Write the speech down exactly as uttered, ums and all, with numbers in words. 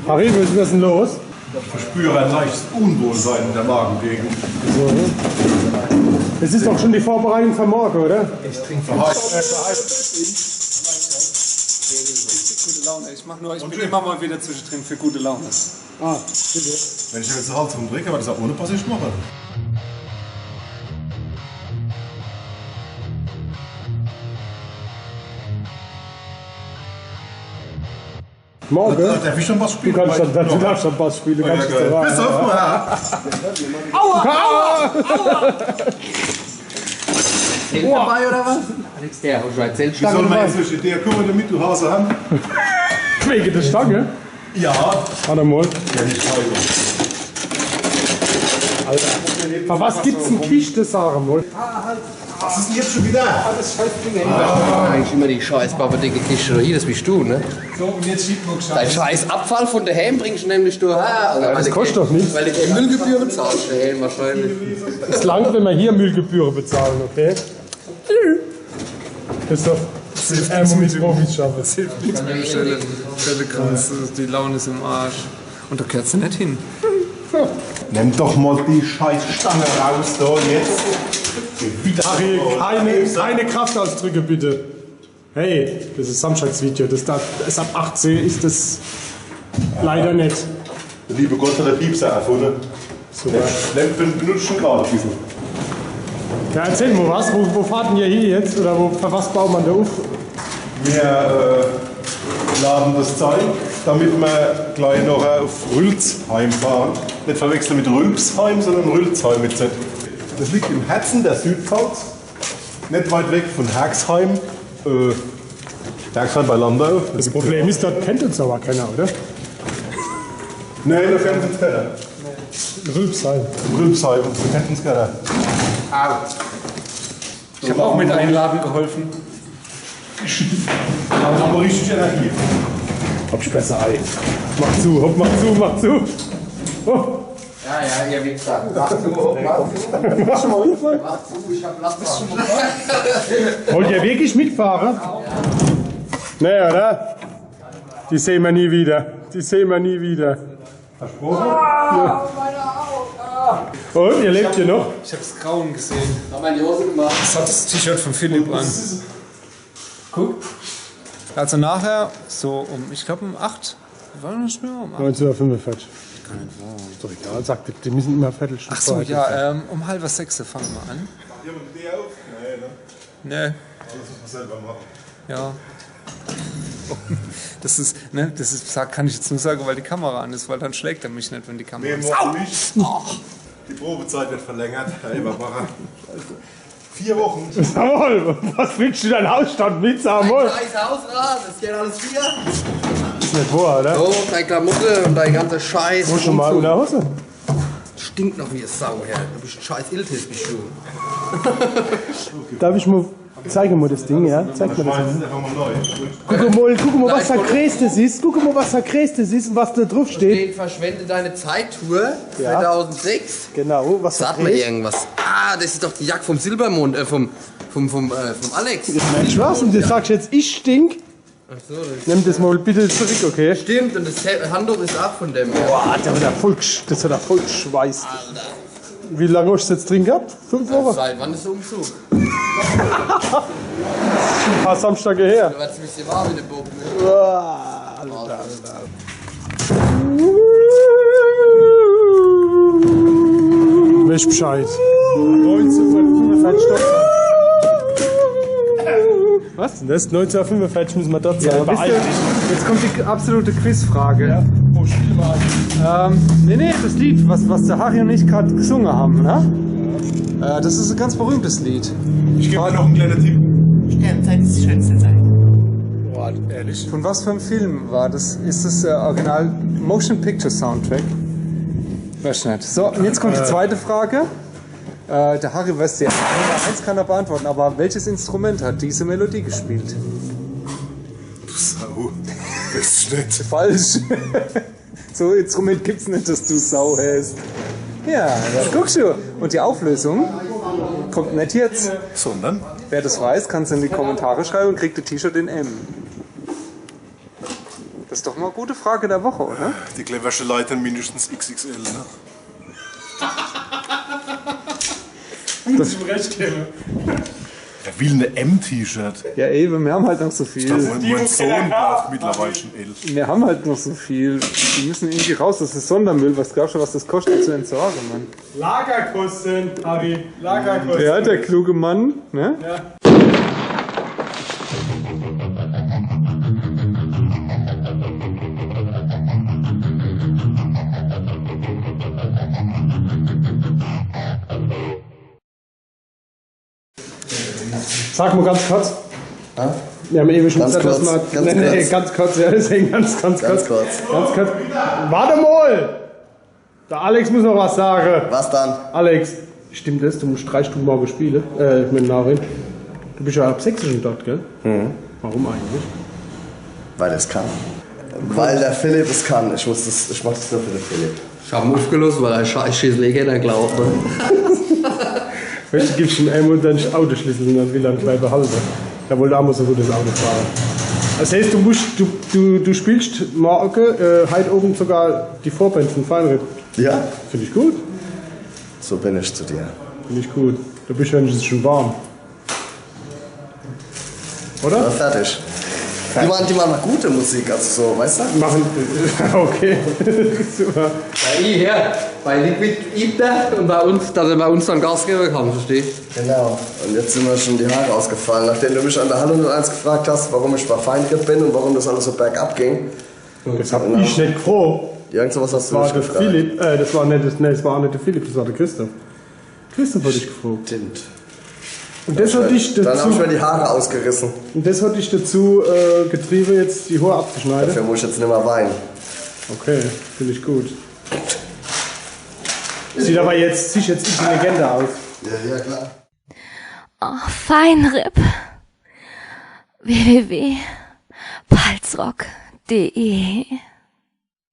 Harry, was ist denn los? Ich spüre ein leichtes Unwohlsein in der Magengegend. So, ne? Das ist doch schon die Vorbereitung für morgen, oder? Ich trinke für heute. Gute Laune. Ich mach nur, ich bin immer mal wieder zwischendrin für gute Laune. Ah, bitte. Wenn ich jetzt halt zum Trinken, aber das auch ohne Pass ich mache. Morgen? Da darf ich schon was spielen. Du kannst schon, du darfst schon was spielen, ganz klar. Bis auf mal. Aua! Aua! Zelt dabei oder was? Alex, der hat schon eine Zeltstange dabei. Wieso meinst du, steht der? Guck mal, damit du Hase haben. Wegen der Stange? Ja. Warte mal. Ja, nicht Scheibe. Alter, für was gibt's denn Kiste, sag mal? Was ist denn jetzt schon wieder? Eigentlich immer die scheiß Babbeldecke-Kiste. Hier, das bist du, ne? So, und jetzt schiebt man gescheit. Dein scheiß Abfall von daheim bringst du nämlich durch. Ha, also, ja, das kostet doch nichts. Weil ich Müllgebühren zahlst, daheim wahrscheinlich. Es langt, wenn wir hier Müllgebühren bezahlen, okay? Christoph, das hilft nichts mit Profis schaffen. Das hilft nichts mit dem Stelle. Stelle kannst du, die Laune ist im Arsch. Und da gehört sie nicht hin. Nimm doch mal die scheiß Stange raus da jetzt. Harry, keine, keine Kraftausdrücke, bitte. Hey, das ist Samstagsvideo. Das, das ist ab achtzehn, ist das leider nicht. Der liebe Gott hat den Piepser erfunden. Super. Lempen benutzen gerade ein bisschen. Ja, erzähl mal was. Wo, wo fahrt denn ihr hier jetzt? Oder wo, für was baut man da auf? Wir äh, laden das Zeug, damit wir gleich noch auf Rülzheim fahren. Nicht verwechseln mit Rülpsheim, sondern Rülzheim mit Z. Das liegt im Herzen der Südpfalz, nicht weit weg von Herxheim. Äh, Herxheim bei Landau. Das Problem ist, dort kennt uns aber keiner, oder? Nein, da kennt uns keiner. Rülpsheim. Rülpsheim, da kennt uns keiner. Au. Ich hab auch mit Einladen geholfen. Aber nochmal richtig Energie. Hab ich besser ein. Mach zu, hopp, mach zu, mach zu. Oh. Ja, ja, ihr Wichser. Mach zu, hopp, mach zu. Hast du schon mal mitgefahren? Mach zu, ich hab Platz. Wollt ihr wirklich mitfahren? Nee, oder? Die sehen wir nie wieder. Die sehen wir nie wieder. Versprochen? Ja. Und, ihr lebt hier noch? Ich hab's Grauen gesehen. Hab meine Hose gemacht. Das hat das T-Shirt von Philipp an. Guck. Also nachher, so um, ich glaub um acht. Wann ist mir um acht? Neunzehn Uhr fünfundvierzig. Kann nicht wahr sein. Ist doch egal, sagt, die müssen immer Viertelstunde vorher da sein. Ach so, ja, ähm, um halb sechs fangen wir an. Macht jemand die Tür auf? Nee, ne? Nee. Alles muss man selber machen. Ja. Das ist, ne, das ist, sag, kann ich jetzt nur sagen, weil die Kamera an ist, weil dann schlägt er mich nicht, wenn die Kamera an ist. Nee, morgen nicht. Au! Oh. Die Probezeit wird verlängert, Herr Eberbacher. Vier Wochen. Sag mal, was willst du dein Hausstand mit, sag mal? Scheiß Hausrat, das geht alles wieder. Ist nicht wahr, oder? So, deine Klamotte und dein ganzer Scheiß. Wo schon mal Umzug. Unterhose? Stinkt noch wie Sau, Herr. Du bist ein scheiß Iltis, bist du. Darf ich mal, zeig mal das Ding, ja? Zeig mal das Ding. Guck mal, guck mal, was da Größtes ist. Guck mal, was da Größtes ist und was da drauf steht. Steht, verschwende deine Zeit, Tour. Ja. Zweitausendsechs. Genau, was da Größtes. Sag mir irgendwas. Ah, das ist doch die Jacke vom Silbermond, äh, vom, vom, vom, äh, vom Alex. Mensch, was? Und du sagst jetzt, ich stink? Ach so, das Nimm das mal bitte zurück, okay? Stimmt, und das He-, Handtuch ist auch von dem. Boah, der hat Erfolg, das hat Erfolgsschweiß. Alter. Wie lange hast du jetzt drin gehabt? Fünf Wochen? Seit wann ist der Umzug? Ein paar Samstage her. Du warst ein bisschen warm in dem Boot, ne? Boah, Alter, Alter. Weesch Bescheid. Neunzehnhundertfünfundvierzig. Was? Das ist neunzehnhundertfünfundvierzig, müssen wir dort sein. Ja, wisst ihr, jetzt kommt die absolute Quizfrage. Ja. Oh, spiel mal. Ähm, nee, nee, das Lied, was, was der Harry und ich gerade gesungen haben, ne? Äh, das ist ein ganz berühmtes Lied. Ich gebe dir noch einen kleinen Tipp. Sternzeit ist die schönste Zeit. Boah, ehrlich? Von was für einem Film war das? Ist das, äh, Original Motion Picture Soundtrack? Weiß nicht. So, und jetzt kommt die zweite Frage. Äh, der Harry weiß, die Nummer eins kann er beantworten, aber welches Instrument hat diese Melodie gespielt? Du Sau. Das ist nicht. Falsch. So ein Instrument gibt's nicht, das du Sau heißt. Ja, das guckst du. Und die Auflösung kommt nicht jetzt. Sondern? Wer das weiß, kann's in die Kommentare schreiben und kriegt ein T-Shirt in M. Is doch mol e gute Frage der Woche, oder? Die cleverschte Leit hän mindestens X X L, ne? Muss ich ihm recht gewwe. Wer will e M-T-Shirt? Ja, ewe, mir hän halt noch so viel. Ich glaab, mein, mein Sohn braucht mittlerweile schun L. Mir hän halt noch so viel. Die misse irgendwie raus. Des is Sondermüll. Was glaabscht du, was des koscht, die zu entsorge, Mann? Lagerkosten, Harry. Lagerkosten. Ja, der kluge Mann, ne? Ja. Sag mol ganz kurz. Ja? Mir hän ewe schun ganz gesagt, dass kurz, mer, ganz nee, nee, kurz, ganz kurz, ja, deswege ganz, ganz kurz. Ganz kurz. Ganz kurz. Wart mol! Der Alex muss noch was sage. Was dann? Alex, stimmt des? Du musch drei Stunde morge spiele. Äh, ich mein, nachhin. Du bisch ja ab sechs schun dort, gell? Mhm. Warum eigentlich? Weil ich's kann. Weil der Philipp es kann. Ich muss des, ich mach des nur für de Philipp. Ich hab en uffgelosse, weil e Scheißschießer eh kenner glaubt, ne? Weescht, du gibscht em emol de Autoschlissel un dann will er en gleich behalle. Der wollt aa mol so e gutes Auto fahre. Des heißt, du musch, du, du, du spielscht morge, äh, heit Owend sogar die Vorband vun Feinripp. Ja. Find ich gut. So bin ich zu dir. Find ich gut. Du bisch wenigstens schun warm. Oder? Ja, fertig. Die machen, die machen gute Musik, also so, weescht du? Machen, okay. Super. Bei ihm her, bei Liquid übt er un bei uns, dass er bei uns dann Gas gewwe kann, verstehscht? Genau. Un jetzt sin mer schun die Haare ausgefalle, nachdem du mich an de Hallo null eins gefragt hascht, warum ich bei Feinripp bin un warum des alles so bergab ging. Des hab ich net gefragt. Irgend so was hascht du mich gefragt. Des war de Philipp, äh, des war net, des, nee, des war aa net de Philipp, des war de Christoph. Christoph hot dich gefragt. Stimmt. Un des hot dich dezu, dann hab ich mer die Haare ausgerisse. Un des hot dich dezu, äh, getriwwe, jetzt die Hoor abzuschneide? Dafür muss ich jetzt nimmer weine. Okay, find ich gut. Sieht awwer jetzt, siehscht jetzt intelligenter aus. Ja, ja, klar. Oh, Feinripp. W W W Palzrock Punkt D E.